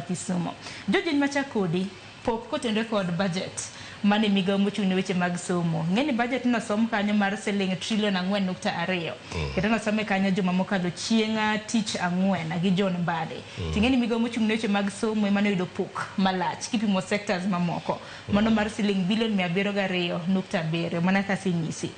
Kisumu. George Machakodi pok kotenore kod budget mane migawo mochung' ne weche mag somo. Ng'eni budget nosom kanyo mar siling trilion 4.2. Kendo nosome kanyo juma mokalo chieng' tich ang'wen gi John Mbadi. Ting'eni migawo mochung' ne weche mag somo ema noyudo pok malach kipimo sectors mamoko. Mano mar siling bilion 702.7 mana kaka asenyisi.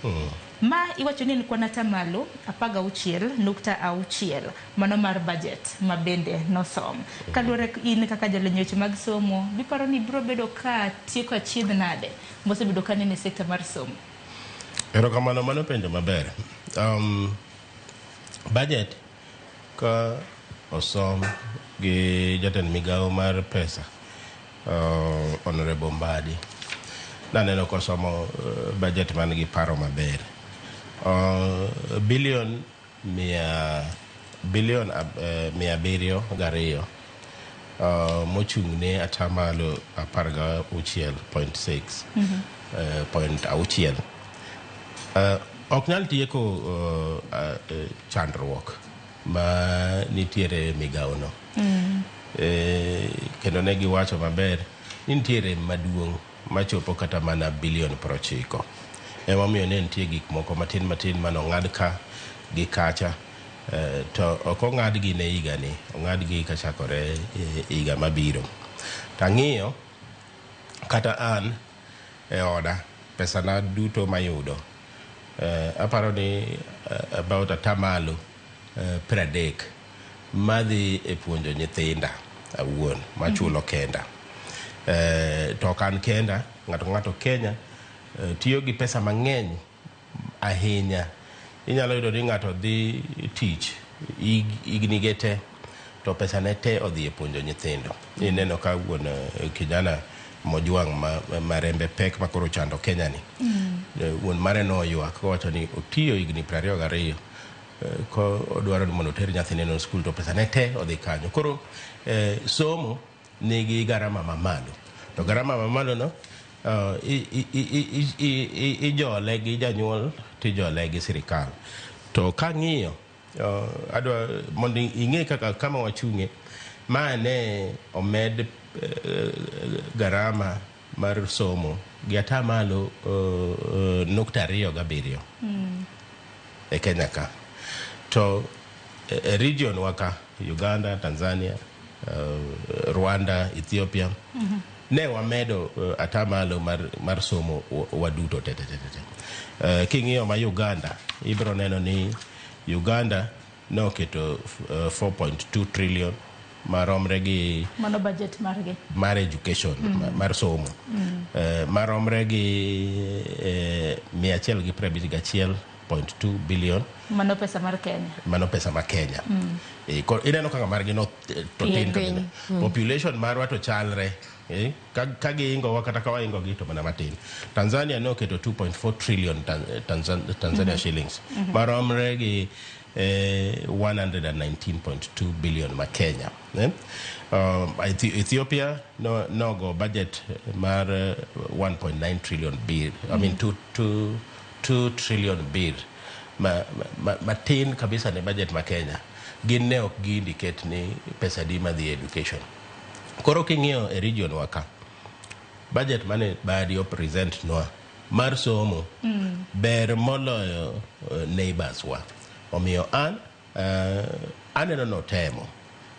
Ma iwacho ni en kwan atamalo 16.6 mano mar budget ma bende nosom. Kaluwore in kaka jalony weche mag somo, biparo ni biro bedo ka tieko achiedh nade mosebedo ka nene e sekta mar somo? Erokamano, mano penjo maber. Budget ka osom gi jatend migawo mar pesa, Honorable Mbadi, naneno kosomo budget man gi paro maber. Bilion mia bilion 702 mochung' ne atamalo 16.6 point auchiel ok nyal tieko chandruok ma nitiere e migawo no. Kendo ne giwacho maber ni nitie rem maduong' machopo kata mana bilion 90. Emomiyo ne nitie gik moko matin matin manong'ad ka gi kacha, to ok ong'adgi ne higani, ong'adgi kachakore higa mabiro. Tang'iyo kata an e oda pesana duto mayudo, aparo ni about atamalo 30 madhi e puonjo nyithinda awuon machulo kenda. To ok an kenda, ng'ato ka ng'ato Kenya tiyo gi pesa mang'eny ahinya. Inyalo yudo ni ng'ato dhi tich higni ge te to pesa ne te odhi e puonjo nyithindo. Ineno ka wuon kijana Mojwang' ma rembe pek ma koro chando Kenya ni. Wuon mare noywak kowacho ni otiyo higni 22 ko odwaro ni mondo oter nyathine no skul to pesa ne te odhi kanyo. Koro somo nigi garama mamalo. To garama mamalo no ijole gi janyuol tijole gi sirikal. To kang'iyo adwa mondo ing'e kaka kama wachung'e, ma ne omed garama mar somo gi atamalo nukta ariyo gabiriyo e Kenya ka. To e region wa ka, Uganda, Tanzania, Rwanda, Ethiopia, ne wamedo atamalo mar somo waduto te te te te. King'iyo ma Uganda, ibiro neno ni Uganda noketo 4.2 trillion maromre gi Mano budget margi. Mar education, mar somo, maromre gi 151.2 billion. Mano pesa mar Kenya. Mano pesa ma Kenya. Ineno kaka margi no to tin Piny. Kabisa. Population marwa to chalre. Ka giingowa kata ka waingo gi to mana matin. Tanzania noketo 2.4 trillion Tanzania shillings maromre gi 119.2 billion ma Kenya. Eh? Ethiopia no, nogo budget mar 1.9 trillion birr, I mean 2, 2, 2 trillion birr ma, matin kabisa ne budget ma Kenya. Gin ne ok gi indicate ni pesa di madhi e education. Koro king'iyo e region wa ka, budget mane Mbadi o present nwa mar somo ber moloyo neighbors wa. Omiyo an aneno notemo.